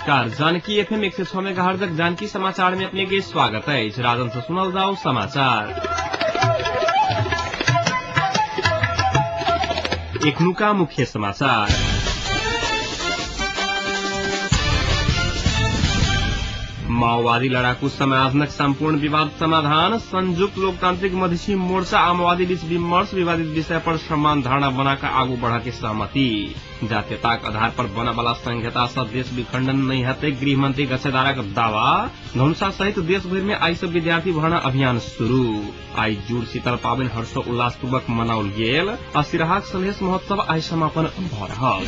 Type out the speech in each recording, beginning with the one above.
नमस्कार। Janaki FM 106 megahertz Janaki समाचार में अपने के स्वागत है। राजन से सुनल जाओ समाचार। एखनुका मुख्य समाचार। माओवादी लड़ाकू समाजनक संपूर्ण विवाद समाधान। संयुक्त लोकतांत्रिक मधेसी मोर्चा आ माओवादी बीच विमर्श। विवादित विषय पर समान धारणा बनाकर आगू बढ़ के सहमति। जातीयताक आधार पर बनवाला संहिता से देश विखंडन नहीं हेतै, गृहमंत्री गच्छेदारक दावा। धनुषा सहित देश भरि में आई से विद्यार्थी भर्ना अभियान शुरू। आई जुड़ शीतल पाबनि हर्षोल्लासपूर्वक मनाओल गेल। आ सिराहाक सलहेस महोत्सव आई समापन भऽ रहल।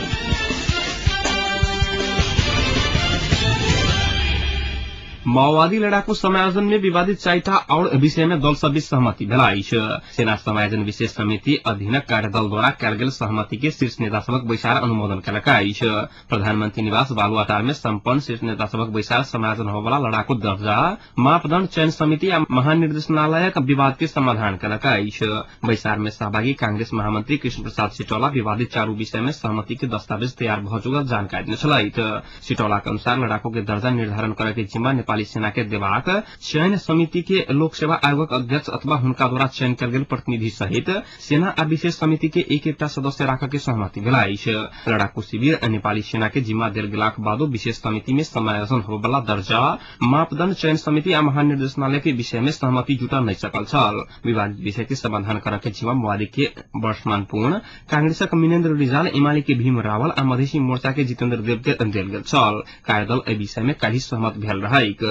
माओवादी लड़ाकू समायोजन में विवादित चारिटा और विषय में दल सब बीच सहमति भेल अछि। सेना समायोजन विशेष समिति अधीनक कार्यदल द्वारा कयल गेल सहमति के शीर्ष नेता सभक बैसार अनुमोदन केलक अछि। प्रधानमंत्री निवास बालुआटार में सम्पन्न शीर्ष नेता सभक बैसार समायोजन होबला लड़ाकू दर्जा, मापदंड चयन समिति आ महानिर्देशनालयक विवाद के समाधान केलक अछि। बैसार में सहभागी कांग्रेस महामंत्री कृष्ण प्रसाद सिटौला विवादित चारू विषय में सहमति के दस्तावेज तैयार भऽ चुकल जानकारी देने छलथि। सिटौला के अनुसार लड़ाकू के दर्जा निर्धारण करे के जिम्मा नेपाली सेना के देबाक चयन समिति के लोक सेवा आयोगक अध्यक्ष अथवा हुनका द्वारा चयन कयल गेल प्रतिनिधि सहित सेना आ विशेष समिति के एक एकटा सदस्य राखऽ के सहमति भेल अछि। लड़ाकू शिविर नेपाली सेना के जिम्मा देल गेलाक बादो विशेष समिति में समायोजन होबला दर्जा, मापदंड चयन समिति आ महानिर्देशनालय के विषय में सहमति जुटा नहि सकल छल। विवादित विषय के समाधान करऽ के जिम्मा माओवादी के वर्षमान पूर्ण, कांग्रेसक मिनेन्द्र रिजाल, एमाले के भीम रावल आ मधेसी मोर्चा के जितेन्द्र देव के देल गेल छल। कार्यदल एहि विषय में काल्हि सहमत भेल रहैक।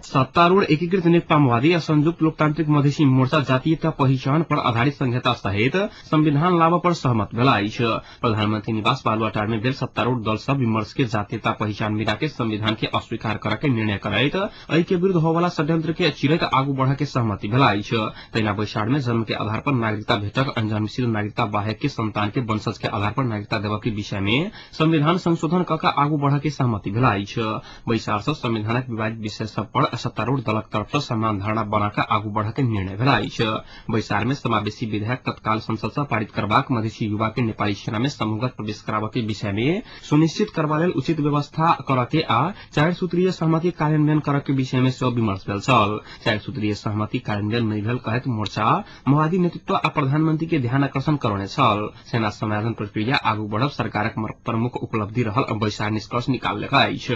सत्तारूढ़ एकीकृत नेकपा माओवादी आ संयुक्त लोकतांत्रिक मधेसी मोर्चा जातीयता पहिचान पर आधारित संहिता सहित संविधान लाबऽ पर सहमत भेल अछि। प्रधानमंत्री निवास बालुआटार में भेल सत्तारूढ़ दल सब विमर्श के जातीयता पहिचान मिला के संविधान के अस्वीकार करऽ के निर्णय करैत एहि के विरूद्ध होबला षड्यंत्र के चिरैत आगू बढ़ के सहमति भेल अछि। तहिना बैसार में जन्म के आधार पर नागरिकता भेटक, अनजन्मशील नागरिकता बाहेक के संतान के वंशज के आधार पर नागरिकता देबऽ के विषय में संविधान संशोधन कऽ के आगू बढ़ के सहमति भेल अछि। बैसार सँ संविधानक विवादित विषय सब पर सत्तारूढ़ दलक तरफ से समान धारणा बनाकर आगू बढ़ के निर्णय भेल अछि। बैसार में समावेशी विधेयक तत्काल संसद से पारित करबाक, मधेसी युवा के नेपाली सेना में समूहगत प्रवेश कराबऽ के विषय में सुनिश्चित करबा लेल उचित व्यवस्था करऽ के आ चारि सूत्रीय सहमति कार्यान्वयन करऽ के विषय में सेहो विमर्श भेल छल। चारि सूत्रीय सहमति कार्यान्वयन नहि भेल कहैत मोर्चा माओवादी नेतृत्व आ प्रधानमंत्री के ध्यान आकर्षण करौने छल। सेना समायोजन प्रक्रिया आगू बढ़ब सरकारक प्रमुख उपलब्धि रहल बैसार निष्कर्ष निकाललक अछि।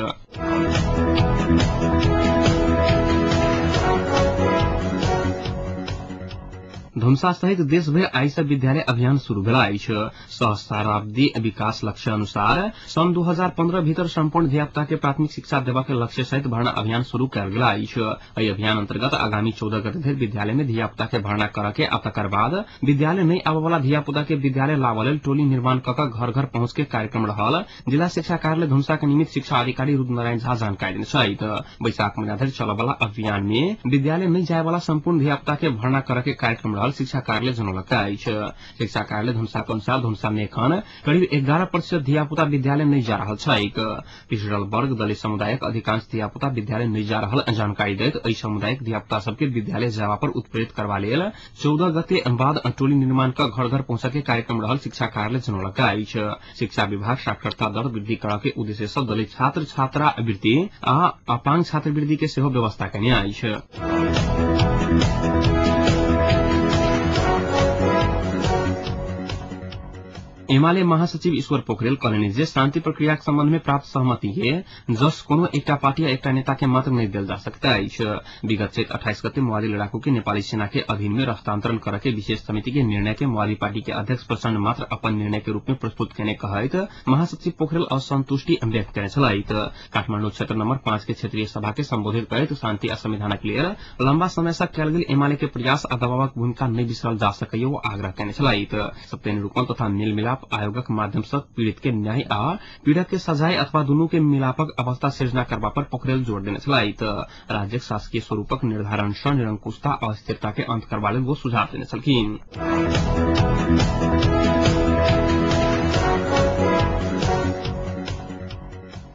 धनुषा सहित देशभरि आई से विद्यालय अभियान शुरू भेल अछि। सहस्राब्दी विकास लक्ष्य अनुसार सन् 2015 भीतर सम्पूर्ण धियापुता के प्राथमिक शिक्षा देबऽ के लक्ष्य सहित भर्ना अभियान शुरू कयल गेल अछि। एहि अभियान अंतर्गत आगामी 14 गते धरि विद्यालय में धियापुता के भर्ना करऽ के आ तकर बाद विद्यालय नहि आबऽ वाला धियापुता के विद्यालय लाबऽ लेल टोली निर्माण कऽ के घर घर पहुंच के कार्यक्रम रहल जिला शिक्षा कार्यालय धनुषा के निमित्त शिक्षा अधिकारी रुद्रनारायण झा जानकारी देने छथि। बैशाख महीना धरि चलऽ वाला अभियान में विद्यालय नहि जाय वाला सम्पूर्ण धियापुता के भर्ना करऽ के कार्यक्रम रहल शिक्षा कार्यालय जनौलक अछि। शिक्षा कार्यालय धनुषा के अनुसार धनुषा में एखन करीब 11% धियापुता विद्यालय नहि जा रहल छैक। पिछड़ल वर्ग दलित समुदायक अधिकांश धियापुता विद्यालय नहि जा रहल जानकारी दैत एहि समुदायक धियापुता सबके विद्यालय जावा पर उत्प्रेरित करबा लेल 14 गते बाद टोली निर्माण क घर घर पहुंचऽ के कार्यक्रम रहल शिक्षा कार्यालय जनौलक अछि। शिक्षा विभाग साक्षरता दर वृद्धि करऽ के उद्देश्य सँ दलित छात्र छात्रावृत्ति आ अपांग छात्रवृत्ति के सेहो व्यवस्था केने अछि। एमाले महासचिव ईश्वर पोखरेल कहलनि जे शांति प्रक्रियाक संबंध में प्राप्त सहमति के जस कोनो एकटा पार्टी या एकटा नेता के मात्र नहि देल जा सकैत अछि। विगत चैत 28 गते माओवादी लड़ाकू के नेपाली सेना के अधीन में हस्तांतरण करऽ के विशेष समिति के निर्णय के माओवादी पार्टी के अध्यक्ष प्रचण्ड मात्र अपन निर्णय के रूप में प्रस्तुत केने कहैत महासचिव पोखरेल असंतुष्टि व्यक्त केने छलथि। काठमाडौँ क्षेत्र नंबर 5 के क्षेत्रीय सभा के संबोधित करैत शांति आ संविधानक लेल लम्बा समय सँ कयल गेल एमाले के प्रयास आ दबावक भूमिका नहि बिसरल जा सकैया ओ आग्रह केने छलथि। सत्य तथा मेलमिलाप आयोगक माध्यम सँ पीड़ित के न्याय आ पीड़क के सजाय अथवा दुनू के मिलापक अवस्था सृजना करबा पर पोखरेल जोर देने छलथि। राज्यक शासकीय स्वरूपक निर्धारण सँ निरंकुशता अस्थिरता के अंत करबा लेल ओ सुझाव देने छलखिन।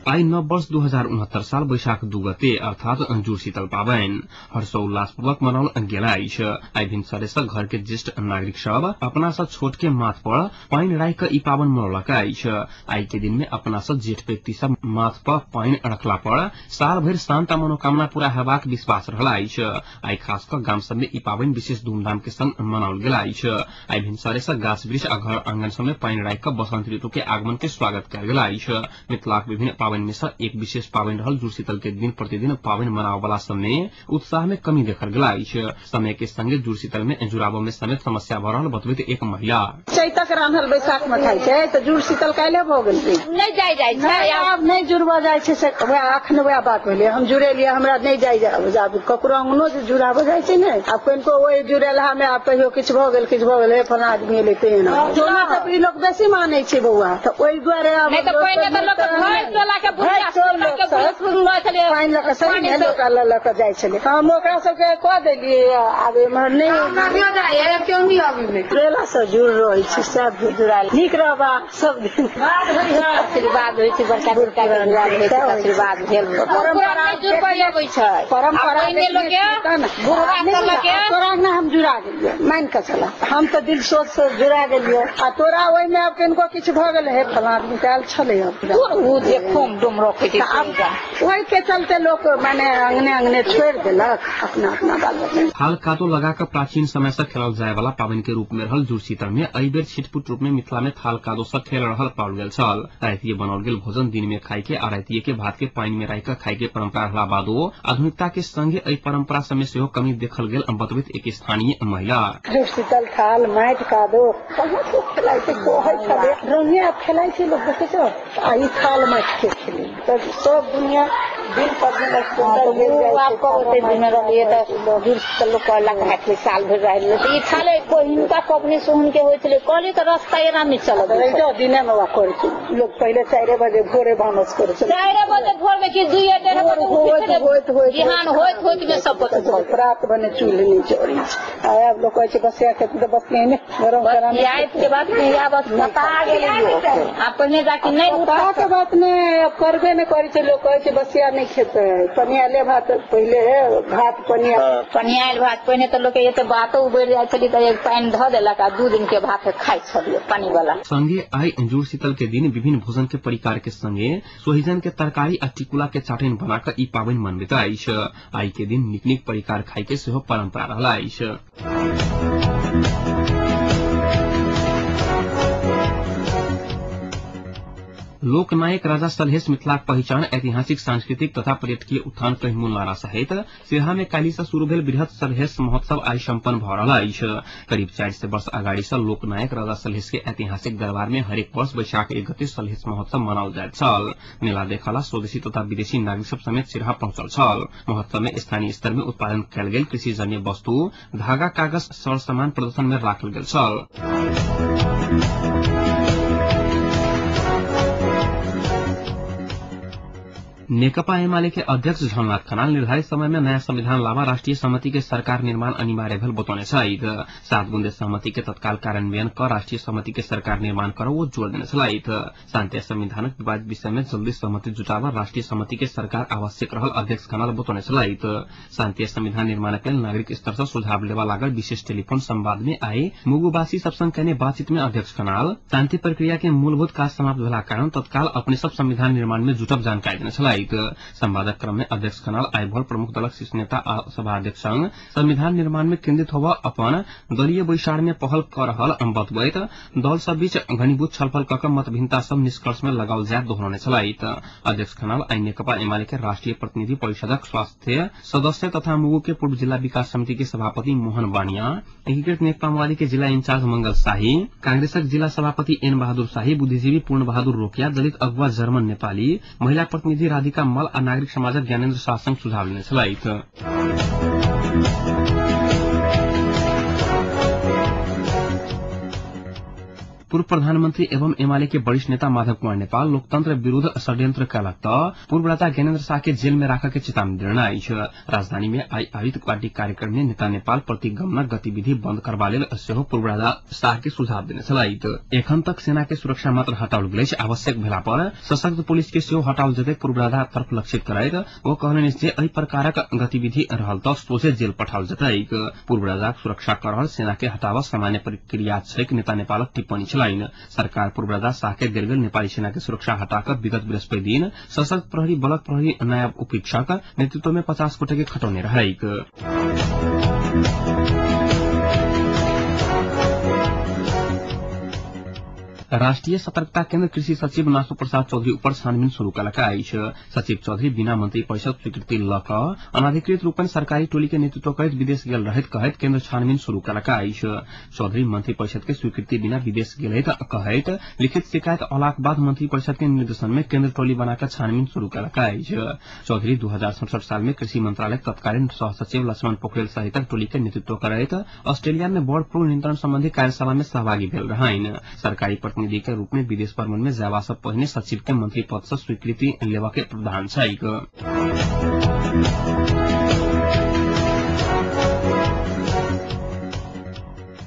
आई 9 वर्ष 2069 साल वैशाख 2 गते अर्थात जुड़शीतल पाबनि हर्षोल्लासपूर्वक मनाओल गेल अछि। आई भिनसरे से घर के ज्येष्ठ नागरिक सब अपना से छोट के माथ पर पानि राखि कऽ ई पाबनि मनौलक अछि। आई के दिन में अपना से जेठ व्यक्ति सब माथ पर पानि रखला पर साल भरि शांत आ मनोकामना पूरा हेबाक विश्वास रहल अछि। आई खास कऽ गाम सब में ई पाबनि विशेष धूमधाम के संग मनाओल गेल अछि। आई भिनसरे से गाछ वृक्ष आ घर आंगन सब में पानि राखि कऽ बसंत ऋतु के आगमन के स्वागत कयल गेल अछि। मिथिलाक विभिन्न पाबनि में से एक विशेष पाबनि रहल जुड़शीतल के दिन प्रतिदिन पाबनि मनाबय वाला सब में उत्साह में कमी देखल गेल अछि। समय के संगे जुड़शीतल में जुड़ाव में समेत समस्या भऽ रहल बतबैत एक महिला। चैतक रान्हल बैसाख में खाइ छै तऽ जुड़शीतल काल्हि भऽ गेल। नहि जाय जाइ छै, आब नहि जुड़बऽ जाइ छै से वएह अखन वएह बात भेलै। हम जुड़ेलियै, हमरा नहि जाय जाब ककरो अंगनो जे जुड़ाबऽ जाइ छै ने, आब कनिको ओहि जुड़ेलहा में आब कहियो किछु भऽ गेल किछु भऽ गेल, हे फलां आदमी एलै तेहन टोला तऽ ई लोक बेसी मानै छै बौआ, तऽ ओहि दुआरे आब नहि तऽ पहिने तऽ लोक भरि टोला के बुढ़िया पानि लऽ कऽ सही लोक लऽ कऽ जाइ छलै। हम ओकरा सबके कऽ देलियै, आब एम्हर नहि जुड़ेला से जुड़ रहै छै सब जुड़ायल। नीक रहबा सब दिन आशीर्वाद होइ छै, बड़का बड़का के जुड़ायल होइ छै, आशीर्वाद भेल। परम्परा जुड़बै अबै छै परम्परा तोरा अंगना हम जुड़ा गेलियै, मानि कऽ चला हम तऽ दिल सोच से जुड़ा गेलियै आ तोरा ओहिमे आब किनको किछु भऽ गेलै, हे फलां आदमी तऽ आयल छलै। ओहि के चलते लोक माने अंगने अंगने छोड़ि देलक अपना अपना बाल बच्चा। थाल कादो लगा कऽ प्राचीन समय से खेलल जाय वाला पाबनि के रूप में रहल जुड़शीतल में एहि बेर छिटपुट रूप में मिथिला में थाल कादो से खेल रहल पाओल गेल छल। रातिये बनाओल गेल भोजन दिन में खाय के आ रातिये के भात के पानि में राखि कऽ खाय के परंपरा रहला बादो आधुनिकता के संगे एहि परंपरा सब में सेहो कमी देखल गेल बतबैत एक स्थानीय महिला। जुड़शीतल थाल माटि कादो कहाँ लोक खेलाइ छै, कहै छलै रंगे आब खेलाइ छै लोक, देखै छौ आ ई थाल माटि के खेलै तऽ सब दुनिया दिन पर दिन सुन्दर भेल जाइ छै। ओते दिन रहलियै तऽ जुड़शीतल लोक कहलक खाइ साल भरि रहलियै तऽ ई थाले पहिनका पबनी सोहन के होइ छलै, कहलियै तऽ रास्ता एना नहि चलत दिने मे करै छै लोक। पहिले 4 बजे भोरे भानस करै छै, 4 बजे भोर मे कि 2 1.5 बजे होइत होइत होइत बिहान होइत होइत मे सब प्रात बने चूल्हि नहि जरै छै। आब लोक कहै छै बसिया खेती तऽ बसिया नहि गरम करामे के बात नहि, आब बस बता गेलै लोक। आब पहिने जाके नहि उठा के बात नहि, आब करबे नहि करै छै लोक। कहै छै बसिया नहि खेतै, पनियाले भात पहिले भात पनिया पनियाल भात पहिने तऽ लोक एते बातो उबरि जाइ छलै तऽ एक पानि धऽ देलक आ 2 दिन के भात खाइ छलियै पानी वाला। संगे आई जुड़शीतल के दिन विभिन्न भोजन के परिकार के संगे सोहिजन के तरकारी आ टिकुला के चाटनि बना कऽ ई पाबनि मनबैत अछि। आई के दिन नीक नीक परिकार खाय के सेहो परंपरा रहल अछि। लोकनायक राजा सलहेश मिथिलाक पहिचान ऐतिहासिक सांस्कृतिक तथा पर्यटकीय उत्थान कहि मूल नारा सहित सिरहा में काल्हि से शुरू भेल बृहत सलहेश महोत्सव आई सम्पन्न भऽ रहल अछि। करीब 400 वर्ष अगाडि से लोकनायक राजा सलहेश के ऐतिहासिक दरबार में हरेक वर्ष वैशाख 1 गते सलहेश महोत्सव मनाओल जाइत छल। मेला देखला स्वदेशी तथा विदेशी नागरिक सब समेत सिरहा पहुंचल छल। महोत्सव में स्थानीय स्तर में उत्पादन कयल गेल कृषिजन्य वस्तु, धागा, कागज, सर सामान प्रदर्शन में राखल गेल छल। नेकपा एमाले के अध्यक्ष झलनाथ खनाल निर्धारित समय में नयाँ संविधान लावा राष्ट्रिय सहमति के सरकार निर्माण अनिवार्य भेल बतौने छथि। 7 बुंदे सहमति के तत्काल कार्यान्वयन क राष्ट्रिय सहमति के सरकार निर्माण कर वो जोड़ देने छलथि। शान्ति संविधानक विवादित विषय में जल्दी सहमति जुटाव राष्ट्रिय सहमति के सरकार आवश्यक रहल अध्यक्ष खनाल बतौने छलथि। शान्ति संविधान निर्माण के लेल नागरिक स्तर से सुझाव लेवा लागल विशेष टेलीफोन संवाद में आई मुगुवासी सबसँग कयने बातचीत में अध्यक्ष खनाल शान्ति प्रक्रिया के मूलभूत काज समाप्त भेला कारण तत्काल अपने सब संविधान निर्माण में जुटब जानकारी देने छलथि। संवादक क्रम में अध्यक्ष खनाल आई भोर प्रमुख दलक शीर्ष नेता आ सभा अध्यक्ष संग संविधान निर्माण में केन्द्रित होब अपन दलीय बैसार में पहल कर रहल बतबैत दल सब बीच घनीभूत छलफल क के मतभिन्नता सब निष्कर्ष में लगाओल जायत दोहरौने छलथि। अध्यक्ष खनाल आई नेकपा एमाले के राष्ट्रिय प्रतिनिधि परिषदक स्वास्थ्य सदस्य तथा मुगु के पूर्व जिला विकास समिति के सभापति मोहन बानिया, एकीकृत नेकपा माओवादी के जिला इंचार्ज मंगल शाही, कांग्रेसक जिला सभापति एन बहादुर शाही, बुद्धिजीवी पूर्ण बहादुर रोकिया, दलित अगुवा जर्मन नेपाली, महिला प्रतिनिधि राधिका मल आ नागरिक समाजक ज्ञानेन्द्र शाह संग सुझाव लेने छलथि। पूर्व प्रधानमंत्री एवं एमाले के वरिष्ठ नेता माधव कुमार नेपाल लोकतंत्र विरूद्ध षड्यंत्र कयलक त पूर्व राजा ज्ञानेन्द्र शाह के जेल में राखऽ के चेतावनी देने अछि। राजधानी में आइ आयोजित पार्टी कार्यक्रम में नेता नेपाल प्रतिगमनक गतिविधि बंद करबा लेल सेहो पूर्व राजा शाह के सुझाव देने छलथि। एखन तक सेना के सुरक्षा मात्र हटाओल गेल अछि, आवश्यक भेला पर सशक्त पुलिस के सेहो हटाओल जेतै। पूर्व राजा तरफ लक्षित करैत ओ कहलनि जे एहि प्रकारक गतिविधि रहल त सोझे जेल पठाओल जेतैक। पूर्व राजाक सुरक्षा कर रहल सेना के हटाबऽ सामान्य प्रक्रिया छैक, नेता नेपालक टिप्पणी छलनि। सरकार पूर्व राजा शाह के देल गेल नेपाली सेना के सुरक्षा हटाकर विगत बृहस्पति दिन सशस्त्र प्रहरी बलक प्रहरी नायब उपरीक्षक नेतृत्व में 50 गोटे के खटौने रहैक। राष्ट्रिय सतर्कता केन्द्र कृषि सचिव नासु प्रसाद चौधरी उपर छानबीन शुरू कयलक अछि। सचिव चौधरी बिना मंत्री परिषद स्वीकृति ल क अनधिकृत रूपेण सरकारी टोली के नेतृत्व करैत विदेश गेल रहैत कहैत केन्द्र छानबीन शुरू कयलक अछि। चौधरी मंत्री परिषद के स्वीकृति बिना विदेश गेल कहैत लिखित शिकायत अयलाक बाद मंत्री परिषद के निर्देशन में केन्द्र टोली बनाकर छानबीन शुरू कयलक अछि। चौधरी 2067 साल में कृषि मंत्रालय तत्कालीन सहसचिव लक्ष्मण पोखरेल सहितक टोली के नेतृत्व करैत ऑस्ट्रेलिया में बर्ड फ्लू नियंत्रण संबंधी कार्यशाला में सहभागी भेल रहनि। सरकारी प्रतिनिधि के रूप में विदेश भ्रमण में जावा से पहिने सचिव के मंत्री पद से स्वीकृति लेवा के प्रावधान छैक।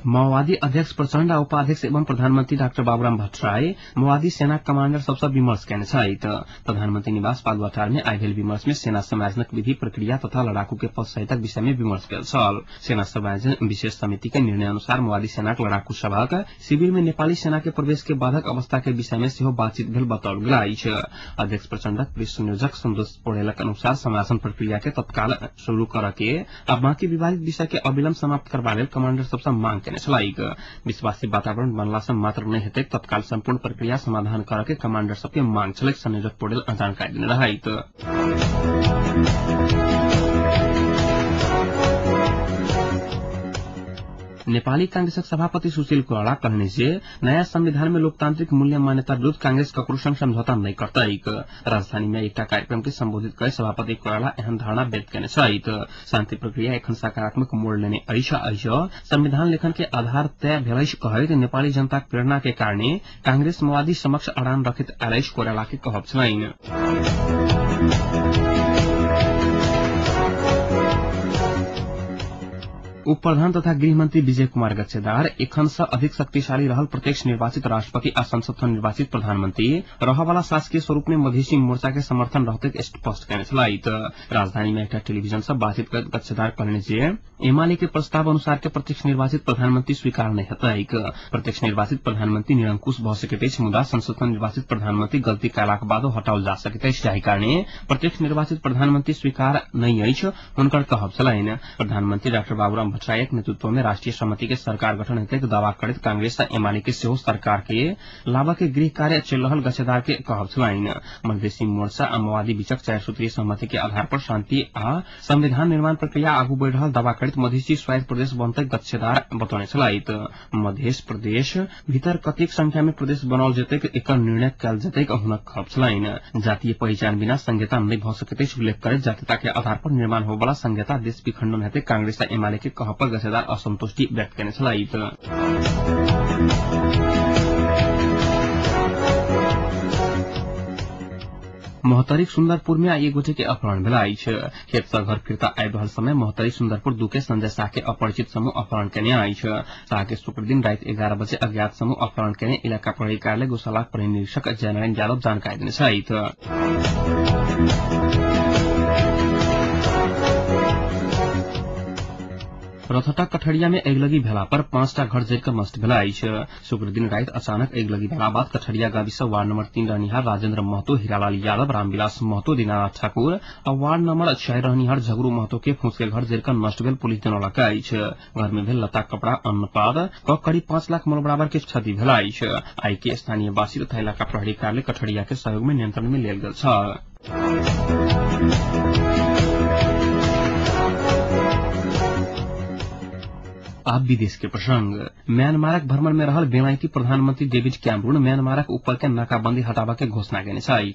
माओवादी अध्यक्ष प्रचण्ड आ उपाध्यक्ष एवं प्रधानमंत्री डाक्टर बाबूराम भट्टराई माओवादी सेना कमांडर सबसँ विमर्श कयने छथि। प्रधानमंत्री निवास बालुवाटार में आइ भेल विमर्श में सेना समायोजनक विधि प्रक्रिया तथा लड़ाकू के पद सहितक विषय में विमर्श भेल छल। सेना समायोजन विशेष समिति के निर्णय अनुसार माओवादी सेनाक लड़ाकू सभक शिविर में नेपाली सेना के प्रवेश के बाधक अवस्था के विषय में सेहो बातचीत भेल बताओल गेल अछि। अध्यक्ष प्रचण्डक प्रेस संयोजक सन्तोष पौडेलक अनुसार समायोजन प्रक्रिया के तत्काल शुरू करऽ के आ बाँकी विवादित विषय के अविलम्ब समाप्त करबा लेल कमांडर सबसँ मांग केने छलैक। विश्वासी वातावरण बनला से मात्र नहि हेतैक, तत्काल सम्पूर्ण प्रक्रिया समाधान करऽ के कमांडर सबके मांग छलैक, संयोजक पौडेल जानकारी देने रहैत। नेपाली कांग्रेसक सभापति सुशील कोइराला कहलनि जे नया संविधान में लोकतांत्रिक मूल्य मान्यता विरूद्ध कांग्रेस ककरो संग समझौता नहि करतैक। राजधानी में एकटा कार्यक्रम के संबोधित करैत सभापति कोइराला एहन धारणा व्यक्त केने छथि। शांति प्रक्रिया एखन सकारात्मक मोड़ लेने अछि, संविधान लेखन के आधार तय भेल अछि कहैत नेपाली जनताक प्रेरणा के कारणे कांग्रेस माओवादी समक्ष अड़ान रखैत आयल अछि कोइराला के कहब छलनि। उप प्रधान तथा गृहमंत्री विजय कुमार गच्छेदार एखन से अधिक शक्तिशाली रहल प्रत्यक्ष निर्वाचित राष्ट्रपति आ संसद सँ निर्वाचित प्रधानमंत्री रहवाला शासकीय स्वरूप में मधेसी मोर्चा के समर्थन रहतैक स्पष्ट केने छलथि। राजधानी में एकटा टेलीविजन से बातचीत करैत गच्छेदार कहलनि जे एमाले के प्रस्ताव अनुसार के प्रत्यक्ष निर्वाचित प्रधानमंत्री स्वीकार नहि हेतैक। प्रत्यक्ष निर्वाचित प्रधानमंत्री निरंकुश भऽ सकैत अछि, मुदा संसद सँ निर्वाचित प्रधानमंत्री गलती कयलाक बादो हटाओल जा सकैत अछि, जाहि कारणे प्रत्यक्ष निर्वाचित प्रधानमंत्री स्वीकार नहि अछि, हुनकर कहब छलनि। प्रधानमंत्री डाक्टर बाबूराम भट्टराईक नेतृत्व में राष्ट्रीय सहमति के सरकार गठन हेतैक दावा करैत कांग्रेस आ एमाले के सेहो सरकार के लाबऽ के गृह कार्य चलि रहल गच्छेदार के कहब छलनि। मधेसी मोर्चा आ माओवादी बीचक 4 सूत्रीय सहमति के आधार पर शांति आ संविधान निर्माण प्रक्रिया आगू बढ़ि रहल दावा करैत मधेसी स्वायत्त प्रदेश बनतै गच्छेदार बतौने छलथि। मधेश प्रदेश भीतर कतेक संख्या में प्रदेश बनाओल जेतैक एकर निर्णय कयल जेतैक हुनक कहब छलनि। जातीय पहिचान बिना संहिता नहि भऽ सकैत अछि उल्लेख करैत जातीयता के आधार पर निर्माण होबयवला संहिता देश विखंडन हेतै कांग्रेस आ एमाले के कहब पर गच्छेदार असंतुष्टि व्यक्त केने छलथि। महोत्तरीक सुन्दरपुर में एक गोटे के अपहरण भेल अछि। खेत सँ घर फिर्ता आबि रहल समय महोत्तरी सुन्दरपुर 2 के संजय शाह के अपरिचित समूह अपहरण केने अछि। शाह के शुक्र दिन राति 11 बजे अज्ञात समूह अपहरण केने इलाका प्रहरी कार्यालय गौशालाक प्रहरी निरीक्षक जयनारायण यादव जानकारी देने छथि। रथटा कठरिया में अगिलगी भेला पर 5टा घर जरि कऽ नष्ट भेल अछि। शुक्र दिन राति अचानक अगिलगी भेला बाद कठरिया गाविस वार्ड नंबर 3 रहनिहार राजेन्द्र महतो, हीरालाल यादव, रामविलास महतो, दीनानाथ ठाकुर आ वार्ड नंबर 6 रहनिहार झगरू महतो के फूस के घर जरि कऽ नष्ट भेल पुलिस जनौलक अछि। घर में भेल लत्ता कपड़ा अन्नपाद क करीब 5 लाख मोल बराबर के क्षति भेल अछि। आइ के स्थानीय वासी तथा इलाका प्रहरी कार्यालय कठरिया के सहयोग में नियंत्रण में लेल गेल छल। आब विदेश के प्रसंग। म्यांमारक भ्रमण में रहल बेलायती प्रधानमंत्री डेविड कैमरून म्यांमारक ऊपर के नाकाबंदी हटाबा के घोषणा केने छथि।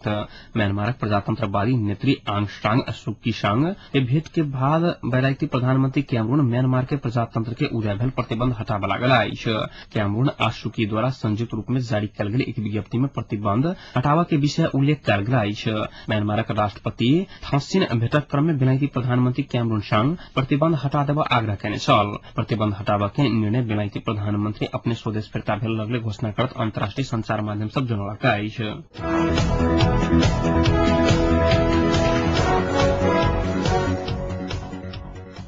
म्यांमारक प्रजातंत्रवादी नेत्री आंग सांग सू की संग भेंट के बाद बेलायती प्रधानमंत्री कैमरून म्यांमार के प्रजातंत्र के उदय भेल प्रतिबंध हटाबा लागल अछि। कैमरून आ सू की द्वारा संयुक्त रूप में जारी कयल गेल एक विज्ञप्ति में प्रतिबंध हटाबा के विषय उल्लेख कयल गेल अछि। म्यांमारक राष्ट्रपति थासिन भेटक क्रम में बेलायती प्रधानमंत्री कैमरून संग प्रतिबंध हटा देबा आग्रह केने छल। प्रतिबंध हटाबा के निर्णय बेलायती प्रधानमंत्री अपने स्वदेश फिर्ता भेल लगले घोषणा करत अंतर्राष्ट्रीय संचार माध्यम सब जनौलक अछि।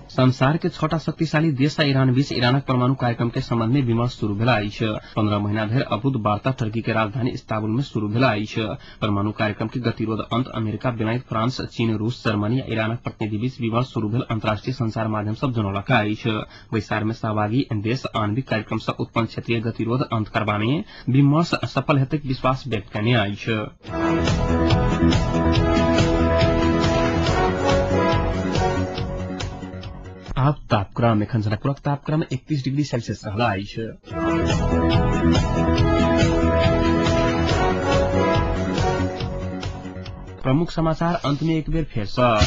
संसार के छटा शक्तिशाली देश आ ईरान बीच ईरानक परमाणु कार्यक्रम के संबंध में विमर्श शुरू भेल अछि। 15 महीना धरि अवरुद्ध वार्ता टर्की के राजधानी इस्तांबुल में शुरू भेल अछि। परमाणु कार्यक्रम के गतिरोध अंत अमेरिका, बेलायत, फ्रांस, चीन, रूस, जर्मनी आ ईरानक प्रतिनिधि बीच विमर्श शुरू भेल अंतर्राष्ट्रीय संचार माध्यम सब जनौलक अछि। बैसार में सहभागी देश आणविक कार्यक्रम से उत्पन्न क्षेत्रीय गतिरोध अंत करबा में विमर्श सफल हेतै विश्वास व्यक्त केने अछि। आब तापक्रम। एखन जनकपुरक तापक्रम 31 डिग्री सेल्सियस रहल अछि। प्रमुख समाचार अंत में एक बेर फेर सँ।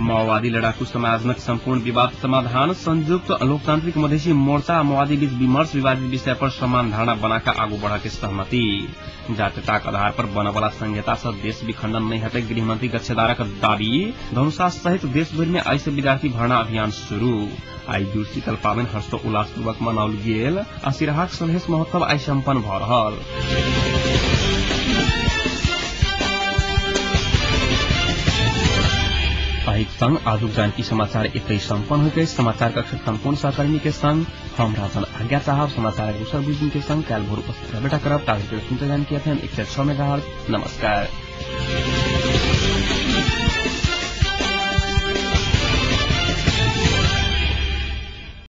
माओवादी लड़ाकू समाजक संपूर्ण विवाद समाधान, संयुक्त लोकतांत्रिक मधेसी मोर्चा आ माओवादी बीच विमर्श विवादित विषय पर समान धारणा बनाकर आगू बढ़ के सहमति। जातीयताक आधार पर बनवाला संहिता से देश विखंडन नहीं हेतै गृहमंत्री गच्छेदारक दावी। धनुषा सहित देशभरि में आइ से विद्यार्थी भर्ना अभियान शुरू। आइ जुड़शीतल पाबनि हर्षोल्लासपूर्वक मनाओल गेल आ सिराहाक सलहेस महोत्सव आइ सम्पन्न भऽ रहल। एहि संग आजुक जानकी समाचार एतै सम्पन्न होइत अछि। समाचार कक्ष सम्पूर्ण सहकर्मी के संग हम राजन आज्ञा चाहब। समाचारक दोसर बुलेटिन के संग काल्हि भोर उपस्थित रहबे करब। ताबे सुनते जानकी एफएम 106 मेगाहर्ट्ज। नमस्कार।